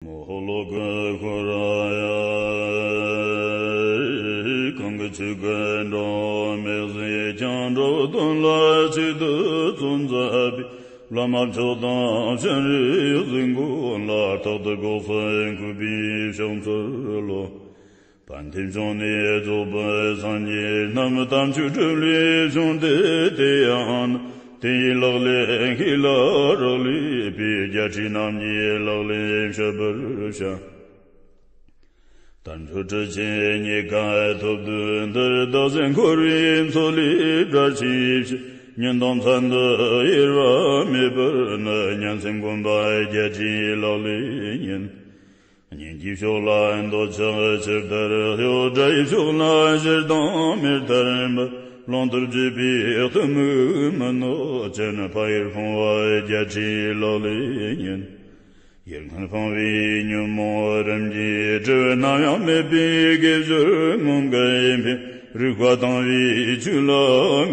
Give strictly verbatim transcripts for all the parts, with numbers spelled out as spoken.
མོ་ཧོ་ལོ་ཀ་ཁོ་ར་ཡ། གང་གི་ཆུ་ཀ་འགྲོ་མེ་བཟི་ཀྱང་འགྲོ་དོན་ལ་ཆེད་དུ་བཙོན་མཛད་པའི་བླ་མ་མཆོག་དང་སྤྱན་རས་གཟིགས་མགོན་ལ་རྟག་ཏུ་དགོངས་སེམས་འཁོད་པའི་ཕྱག་འཚལ་ལོ། པཎ་ཆེན་བྱོན་ནས་རྫོགས་པའི་སངས་རྒྱས་རྣམས་དམ་ཆོས་སྒྲུབ་ལས་བྱུང་སྟེ། དེ་ཡང་དེ་ཡི་ལག་ལེན་ཤེས་ལ་རག་ལས་པའི་རྒྱལ་སྲས་རྣམས་ཀྱི་ལག་ལེན་བཤད་པར་བྱ། དལ་འབྱོར་གྲུ་ཆེན་རྙེད་དཀའ་ཐོབ་དུས་འདིར། བདག་གཞན་འཁོར་བའི་མཚོ་ལས་བསྒྲལ་བྱའི་ཕྱིར། ཉིན་དང་མཚན་དུ་གཡེལ་བ་མེད་པར་ནི། སྙན་སེམས་བསྒོམ་པ་རྒྱལ་སྲས་ལག་ལེན་ཡིན། གཉེན་གྱི་ཕྱོགས་ལ་འདོད་ཆགས་ཆེར་དར་ཡོད། དགྲ་ཡི་ཕྱོགས་ལ་ཞེ་སྡང་མེར་ཐར་པར། བླང་དོར་བརྗོད་པའི་གཏི་མུག་མི་གནོད་ཅན། ཕ་ཡུལ་ཕུང་བ་རྒྱལ་སྲས་ལག་ལེན་ཡིན། ཡུལ་སྔོན་སྤངས་པའི་ཉོན་མོངས་རིམ་གྱིས་བསྒྲིབས། ནམ་ཡང་མེད་པའི་དགེ་སྦྱོར་ངོམས་དགའི་འཕེལ། རིག་པ་དྭངས་པའི་ཆོས་ལ་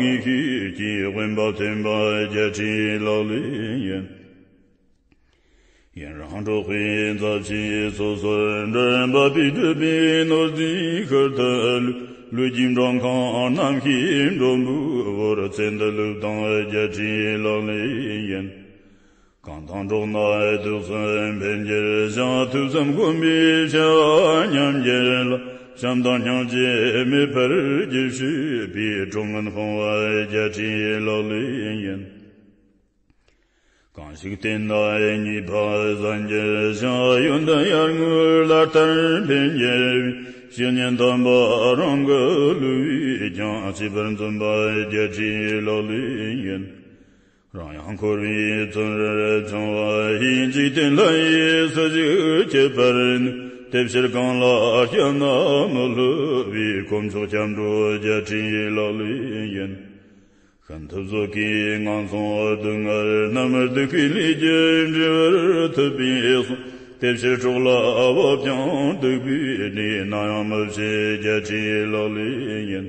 ངེས་ཤེས་ཀྱིས། དབེན་པ་ཐོན་པ་རྒྱལ་སྲས་ལག་ལེན་ཡིན། ཡུན་རིང་འགྲོགས་པའི་མཛའ་བཤེས་སོ་སོར་འབྲལ། འབད་པས་སྒྲིབ་པའི་ནོར་རྫས་ཤུལ་དུ་ལུས། ལུས་ཀྱི་འགྲོ་ཁང་རྣམ་ཤེས་མགྲོན་པོའི་བུར། ཚེ་འདི་ལུས་དང་རྒྱལ་སྲས་ལག་ལེན་ཡིན། གང་དང་འགྲོགས་ན་དུག་གསུམ་འཕེལ་འགྱུར་ཞིང་། ཐོས་བསམ་སྒོམ་པའི་བྱ་བ་ཉམས་འགྱུར་ལ། བྱམས་དང་སྙིང་རྗེ་མེད་པར་གྱུར་ཞེས་པའི། གྲོགས་ངན་སྤོང་བ་རྒྱལ་སྲས་ལག་ལེན་ཡིན། གང་ཞིག་བསྟེན་ན་ཉེས་པ་ཟད་འགྱུར་ཞིང་། ཡོན་ཏན་ཡར་ངོའི་ལ་ལྟར་འཕེལ་འགྱུར་བའི། བཤེས་གཉེན་དམ་པ་རང་གི་བསླུ་བས་ཀྱང་། གཅེས་པར་འཛིན་པ་རྒྱལ་སྲས་ལག་ལེན་ཡིན། རང་ཡང་འཁོར་བའི་བཙོན་རར་བཅིངས་པ་ཡི། འཇིག་རྟེན་ལྷ་ཡི་སྲིད་ཞིག་སྐྱོབ་པར་ནུས། དེ་ཕྱིར་གང་ལ་སྐྱབས་ན་མི་བསླུ་བའི། དཀོན་མཆོག་སྐྱབས་འགྲོ་རྒྱལ་སྲས་ལག་ལེན་ཡིན། ཤིན་ཏུ་བཟོད་དཀའི་ངན་སོང་སྡུག་བསྔལ་རྣམས། སྡིག་པའི་ལས་ཀྱིས་འདྲེན་པར་ཐུབ་པས་སོ། དེ་ཕྱིར་སྲོག་ལ་བབ་ཀྱང་སྡིག་པའི་ནད། ནམ་ཡང་མི་བྱེད་རྒྱལ་སྲས་ལག་ལེན་ཡིན།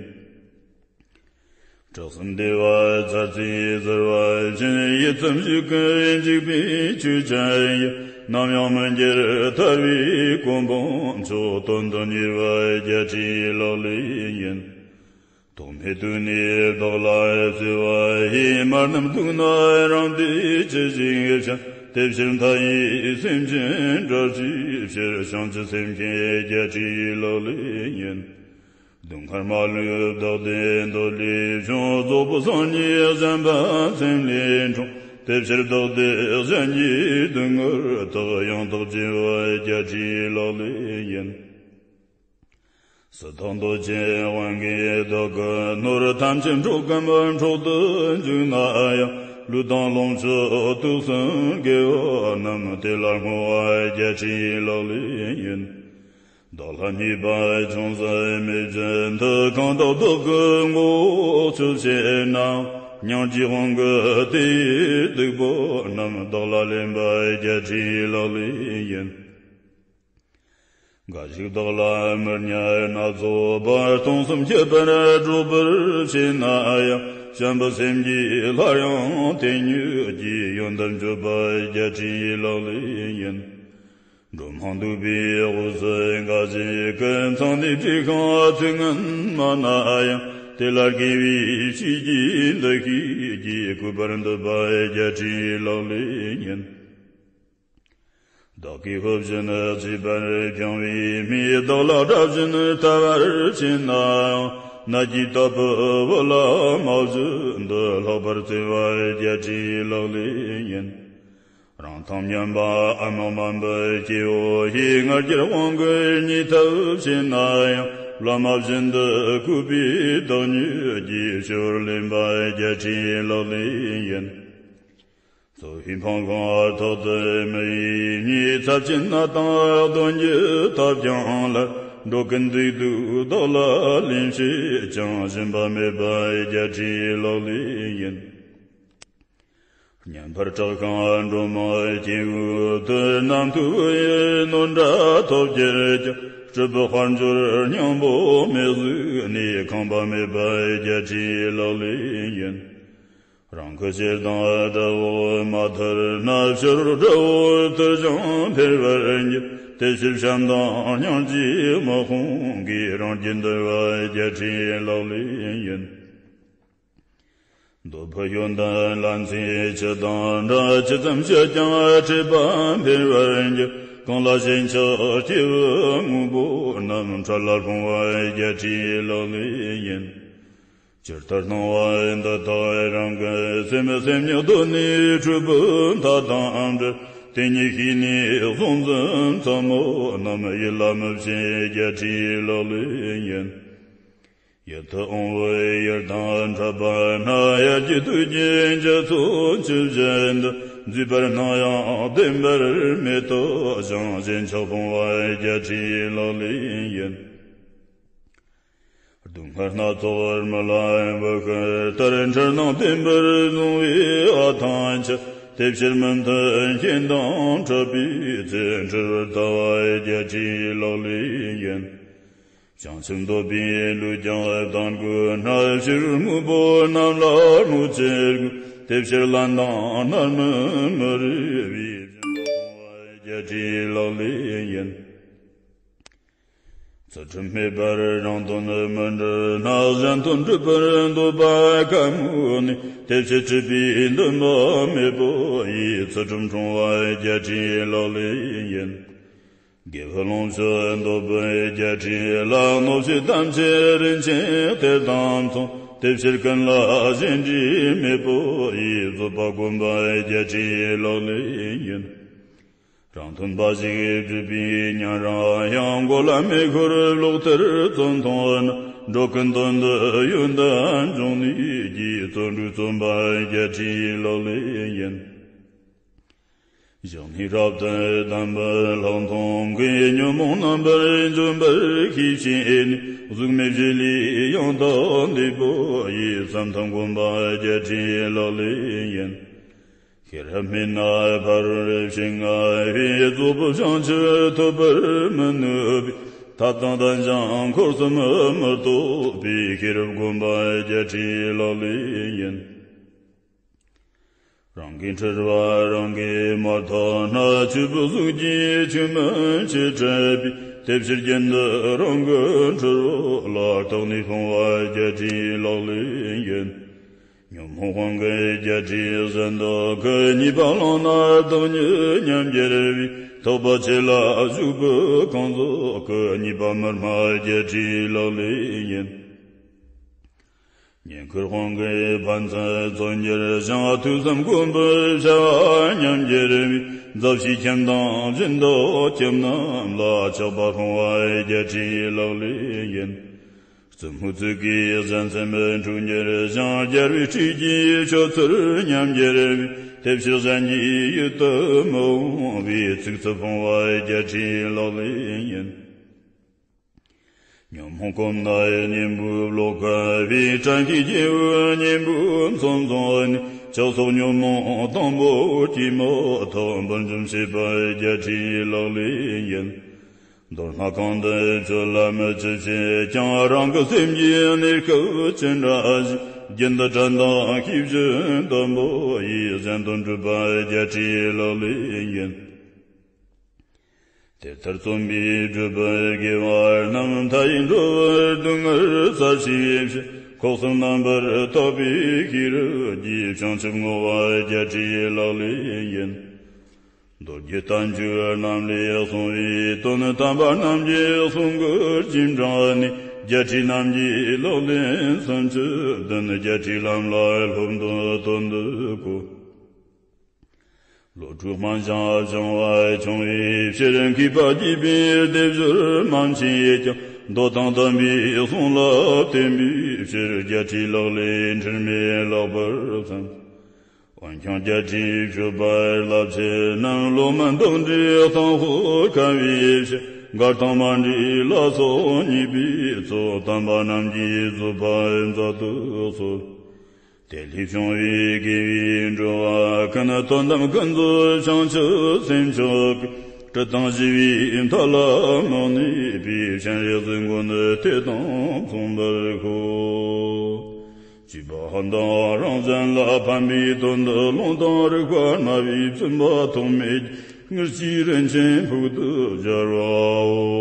གྲགས་སམ་བདེ་བ་ཚར་ཚེ་ཟེར་བ་བཞིན། ཡིད་ཙམ་ཞིག་གིས་འཇིག་པའི་ཆོས་ཅན་ཡིན། ནམ་ཡང་མི་འགྱུར་ཐར་པའི་གོ་འཕང་མཆོག། དོན་དུ་གཉེར་བ་རྒྱལ་སྲས་ལག་ལེན་ཡིན། ཐོག་མེད་དུས་ནས་བདག་ལ་གསོལ་བ་ཡི། མ་རྣམས་སྡུག་ན་རང་བདེ་ཅི་ཞིག་བྱ། དེ་ཕྱིར་མཐའ་ཡས་སེམས་ཅན་བསྒྲལ་བྱའི་ཕྱིར། བྱང་ཆུབ་སེམས་བསྐྱེད་རྒྱལ་སྲས་ལག་ལེན་ཡིན། སྡུག་བསྔལ་མ་ལུས་བདག་བདེ་འདོད་ལས་བྱུང་། རྫོགས་པའི་སངས་རྒྱས་གཞན་ཕན་སེམས་ལས་འཁྲུངས། དེ་ཕྱིར་བདག་བདེ་གཞན་གྱི་སྡུག་བསྔལ་དག། ཡང་དག་བརྗེ་བ་རྒྱལ་སྲས་ལག་ལེན་ཡིན། སྲིད་དང་འདོད་ཆེན་དབང་གིས་བདག་གི་ནོར། ཐམས་ཅད་འཕྲོག་གམ་འཕྲོག་ཏུ་འཇུག་ན་ཡང་། ལུས་དང་ལོངས་སྤྱོད་དུག་གསུམ་དགེ་བ་རྣམས། དེ་ལ་བསྔོ་བ་རྒྱལ་སྲས་ལག་ལེན་ཡིན། བདག་ལ་ཉེས་པ་ཅུང་ཟད་མེད་བཞིན་དུ། གང་དག་བདག་གི་མགོ་བོ་ཆོད་བྱེད་ན། སྙིང་རྗེའི་དབང་གིས་དེ་ཡི་སྡིག་པ་རྣམས། བདག་ལ་ལེན་པ་རྒྱལ་སྲས་ལག་ལེན་ཡིན། འགའ་ཞིག་བདག་ལ་མི་གཉེར་སྣ་ཚོགས་པ། སྟོང་གསུམ་ཁྱབ་པར་སྒྲོག་པར་བྱེད་ན་ཡང་། བྱམས་པའི་སེམས་ཀྱིས་སླར་ཡང་དེ་ཉིད་ཀྱི། ཡོན་ཏན་བརྗོད་པ་རྒྱལ་སྲས་ལག་ལེན་ཡིན། འགྲོ་མང་འདུས་པའི་དབུས་སུ་འགའ་ཞིག་གིས། མཚང་ནས་བྲེགས་ཤིང་ཚིག་ངན་སྨྲ་ན་ཡང་། དེ་ལ་དགེ་བའི་བཤེས་ཀྱིས་འདུ་ཤེས་ཀྱིས། གུས་པར་འདུད་པ་རྒྱལ་སྲས་ལག་ལེན་ཡིན། བདག་གིས་ཕུལ་བཞིན་གཙེས་པར་བསྐྱངས་པའི་མིས། བདག་ལ་དགྲ་བཞིན་ལྟ་བར་བྱེད་ན་ཡང་། ནད་ཀྱི་རྟག་པའི་བུ་ལ་མ་བཞུད་དུ། ལྷག་པར་བརྩེ་བ་རྒྱལ་སྲས་ལག་ལེན་ཡིན། རང་དང་མཉམ་པ་ཨ་མ་མ་འབུ་སྐྱེ་བོ་ཡིས། ང་རྒྱལ་དབང་གིས་བརྙས་ཐབས་བྱེད་ན་ཡང་། བླ་མ་བཞིན་དུ་གུས་པས་བདག་ཉིད་ཀྱི། སྤྱི་བོར་ལེན་པ་རྒྱལ་སྲས་ལག་ལེན་ཡིན། གཙོ་བོས་འཕངས་ཤིང་ཐོག་ཏུ་མི་གཡེལ་མིས། ཚབས་ཆེན་གནད་དང་གདོན་གྱི་ཐབས་ཀྱང་སླར། འགྲོ་ཀུན་སྡིག་སྡུག་བདག་ལ་ལེན་བྱེད་ཅིང་། ཞུམ་པ་མེད་པ་རྒྱལ་སྲས་ལག་ལེན་ཡིན། སྙན་པར་གྲགས་ཤིང་སྒྲོན་མ་སྐྱེ་བོའི་དུས། རྣམ་ཐོས་བུ་ཡི་ནོར་འདྲ་ཐོབ་གྱུར་ཀྱང་། སྲིད་པའི་དཔལ་འབྱོར་སྙིང་པོ་མེད་གཟིགས་ནས། ཁེངས་པ་མེད་པ་རྒྱལ་སྲས་ལག་ལེན་ཡིན། རང་གི་ཞལ་དང་འདྲ་བོ་མ་ཐར་ན། ཕྱི་རོལ་དགྲ་བོ་ཐར་ཞིང་འཕེལ་བར་འགྱུར། དེ་ཕྱིར་བྱམས་དང་སྙིང་རྗེའི་དམག་དཔུང་གིས། རང་རྒྱུད་འདུལ་བ་བརྒྱད་ཁྲིའི་ལག་ལེན་ཡིན། འདོད་པ་ཡོན་ཏན་ལ་འཚེ་ཕྱི་དང་འདྲ། ཇི་ཙམ་བྱས་ཀྱང་འཕྲད་པ་འཕེལ་བར་འགྱུར། གང་ལ་ཞེན་ཆགས་སྐྱེ་བོའི་དངོས་པོ་རྣམས། འཕྲལ་ལ་སྤོང་བ་བརྒྱད་ཁྲིའི་ལག་ལེན་ཡིན། ཇི་ལྟར་སྣང་བ་འདི་དག་རང་གི་སེམས། སེམས་ཉིད་གདོད་ནས་འཁྲུལ་པའི་མཐའ་དང་བྲལ། དེ་ཉིད་ཤེས་ནས་གཟུང་འཛིན་ཚ་མོ་རྣམས། ཡིད་ལ་མི་བྱེད་བརྒྱད་ཁྲིའི་ལག་ལེན་ཡིན། ཡིད་དུ་འོང་བའི་ཡུལ་དང་འཕྲད་པ་ན། ཡར་རྒྱས་དུས་ཀྱི་འཇའ་ཚོན་ཆུ་བཞིན་དུ། འཛིན་པར་སྣང་ཡང་བདེན་པར་མེད་དོ་ཞིང་། ཞེན་ཆགས་སྤོང་བ་བརྒྱད་ཁྲིའི་ལག་ལེན་ཡིན། སྡུག་བསྔལ་སྣ་ཚོགས་རྨི་ལམ་བུ་ཤིང་ལྟར། འཁྲུལ་སྣང་བདེན་པར་བཟུང་བའི་ཨ་ཐང་ཆད། དེ་ཕྱིར་མི་མཐུན་རྐྱེན་དང་འཕྲད་པའི་ཚེ། འཁྲུལ་བར་ལྟ་བ་བརྒྱད་ཁྲིའི་ལག་ལེན་ཡིན། བྱང་ཆུབ་འདོད་པའི་ལུས་ཀྱང་བཏང་དགོས་ན། ཕྱི་རོལ་དངོས་པོ་རྣམས་ལ་བསྔོ་ཕྱིར་དགོས། དེ་ཕྱིར་ལན་དང་རྣམ་སྨིན་མི་རིགས་པའི། བཞིན་དུ་སྤོང་བ་བརྒྱད་ཁྲིའི་ལག་ལེན་ཡིན། ཚུལ་ཁྲིམས་མེད་པར་རང་དོན་མི་འགྲུབ་ན། གཞན་དོན་སྒྲུབ་པར་འདོད་པ་ཁ་མོ་ནས། དེ་ཕྱིར་སྒྲུབ་པའི་འདུན་པ་མེད་པ་ཡིས། ཚུལ་ཁྲིམས་སྲུང་བ་བརྒྱད་ཁྲིའི་ལག་ལེན་ཡིན། དགེ་བའི་ལོངས་སྤྱོད་འདོད་པའི་བརྒྱད་ཁྲི་ལ། གནོད་བྱེད་ཐམས་ཅད་རིན་ཆེན་གཏེར་དང་མཚུངས། དེ་ཕྱིར་ཀུན་ལ་གཞན་དྲིང་མེད་པ་ཡིས། རྫོགས་པ་སྒོམ་པ་བརྒྱད་ཁྲིའི་ལག་ལེན་ཡིན། རང་མཐུན་པ་ཞིག་སྒྲུབ་པའི་ཉན་རང་ཡང་། མགོ་ལ་མེ་འཁོར་ལོག་ལྟར་བཙོན་ཐོག་ན། འགྲོ་ཀུན་དོན་དུ་ཡོན་ཏན་འབྱུང་ནུས་ཀྱི། བརྩོན་འགྲུས་བརྩོན་པ་བརྒྱད་ཁྲིའི་ལག་ལེན་ཡིན། བཞག་ནས་རབ་ཏུ་གདམས་པའི་ལྷག་མཐོང་གིས། ཉོན་མོངས་རྣམ་པར་འཇོམས་པར་ཤེས་བྱས་ནས། གཟུགས་མེད་བྱེད་ལས་ཡང་དག་འདས་པ་ཡི། བསམ་ཐབས་སྒོམ་པ་བརྒྱད་ཁྲིའི་ལག་ལེན་ཡིན། ཤེས་རབ་མེད་ན་ཕ་རོལ་ཕྱིན་ལྔ་པའི། རྫོགས་པའི་བྱང་ཆུབ་ཐོབ་པར་མི་ནུས་པས། ཐབས་དང་ལྡན་ཞིང་འཁོར་གསུམ་མི་རྟོགས་པའི། ཤེས་རབ་སྒོམ་པ་བརྒྱད་ཁྲིའི་ལག་ལེན་ཡིན། རང་གིས་འཁྲུལ་བ་རང་གིས་མ་ཐོབ་ན། ཆོས་པའི་གཟུགས་ཀྱིས་ཆོས་མིན་ཅི་འཁྲུལ་པའི། དེ་ཕྱིར་རྒྱུན་དུ་རང་གི་འཁྲུལ་བ་ལ། བརྟགས་ནས་སྤོང་བ་བརྒྱད་ཁྲིའི་ལག་ལེན་ཡིན། ཉོན་མོངས་དབང་གིས་བརྒྱད་ཁྲིའི་གཟི་མདོག་གི། ཉེས་པ་བླངས་ན་བདག་ཉིད་ཉམས་འགྱུར་བའི། ཐོབ་པ་ཆེ་ལ་ཞུགས་པའི་གང་ཟག་གི། ཉེས་པ་མར་སྨྲ་བརྒྱད་ཁྲིའི་ལག་ལེན་ཡིན། ཉེ་འཁོར་དབང་གིས་ཕན་ཚུན་བརྩོན་འགྱུར་ཞིང་། ཐོས་བསམ་སྒོམ་པའི་བྱ་བ་ཉམས་འགྱུར་བའི། མཛའ་བཤེས་ཁྱིམ་དང་སྦྱིན་བདག་ཁྱིམ་རྣམས་ལ། ཆགས་པ་སྤོང་བ་བརྒྱད་ཁྲིའི་ལག་ལེན་ཡིན། རྩུབ་མོའི་ཚིག་གིས་གཞན་སེམས་འཁྲུག་འགྱུར་ཞིང་། སྦྱར་བའི་སྲིད་ཀྱི་ཆོས་ཚུལ་ཉམས་འགྱུར་བའི། དེ་ཕྱིར་གཞན་གྱི་ཡིད་དུ་མི་འོང་བའི། ཚིག་རྩུབ་སྤོང་བ་བརྒྱད་ཁྲིའི་ལག་ལེན་ཡིན། ཉོན་མོངས་གོམས་ན་གཉེན་པོའི་བློ་ཁ་བའི། དྲན་ཤེས་སྐྱེ་བོའི་གཉེན་པོའི་མཚོན་བཟུང་ནས། ཕྱག་སོགས་ཉོན་མོངས་དང་པོ་སྐྱེས་མ་ཐག། འབུར་འཇོམས་བྱེད་པ་བརྒྱད་ཁྲིའི་ལག་ལེན་ཡིན། མདོར་ན་གང་དུ་སྤྱོད་ལམ་ཅི་བྱེད་ཀྱང་། རང་གི་སེམས་ཀྱི་གནས་སྐབས་ཅི་འདྲ་ཞིག། རྒྱུན་དུ་དྲན་དང་ཤེས་བཞིན་དུ་འབད་ཡིས། གཞན་དོན་སྒྲུབ་པ་བརྒྱད་ཁྲིའི་ལག་ལེན་ཡིན། དེ་ལྟར་བརྩོན་པས་བསྒྲུབས་པའི་དགེ་བ་རྣམས། མཐའ་ཡས་འགྲོ་བའི་སྡུག་བསྔལ་སེལ་བྱེད་ཕྱིར། འཁོར་གསུམ་རྣམ་པར་དག་པའི་ཤེས་རབ་ཀྱིས། བྱང་ཆུབ་བསྔོ་བ་བརྒྱད་ཁྲིའི་ལག་ལེན་ཡིན། མདོ་རྒྱུད་བསྟན་བཅོས་རྣམས་ལས་གསུངས་པའི་དོན། དམ་པ་རྣམས་ཀྱིས་གསུང་གི་རྗེས་འབྲངས་ནས། བརྒྱད་ཁྲི་རྣམས་ཀྱི་ལག་ལེན་སུམ་ཅུ་བདུན། བརྒྱད་ཁྲིའི་ལམ་ལ་སློབ་འདོད་དོན་དུ་གོ། བློ་གྲོས་དམན་ཞིང་བྱང་བ་ཆུང་བའི་ཕྱིར། མཁས་པ་དགྱེས་པའི་སྡེབ་སྦྱོར་མང་ཆེས་ཀྱང་། མདོ་དང་དམ་པའི་གསུང་ལ་བརྟེན་པའི་ཕྱིར། བརྒྱད་ཁྲིའི་ལག་ལེན་ཁྲིམས་མེད་ལེགས་པར་བསམ། འོན་ཀྱང་བརྒྱད་ཁྲིའི་སྤྱོད་པ་བསླབ་བྱེད་རྣམས། བློ་དམན་བདག་འདྲའི་གཏམ་དཔེར་ཁ་བའི་ཕྱིར། མགར་དང་མ་འདྲིས་ལ་སོགས་ཉེས་པའི་ཚོགས། དམ་པ་རྣམས་ཀྱིས་བཟོད་པ་མཛད་དུ་གསོལ། དེ་ལས་བྱུང་བའི་དགེ་བའི་འགྲོ་བ་ཀུན། དོན་དམ་ཀུན་རྫོབ་བྱང་ཆུབ་སེམས་མཆོག་གི། སྲིད་དང་ཞི་བའི་མཐའ་ལ་མི་གནས་པའི། སྤྱན་རས་གཟིགས་མགོན་དེ་དང་མཚུངས་པར་ཤོག། བཅུ་པ་ཧ་དང་རང་བཙན་ལ་ཕན་པའི་དོན་དུ། ལུང་དང་རིགས་པ་སྨྲ་བའི་བཙུན་པ་ཐོགས་མེད་ཀྱིས། དངུལ་གྱི་རིན་ཆེན་ཕུག་ཏུ་སྦྱར་བའོ།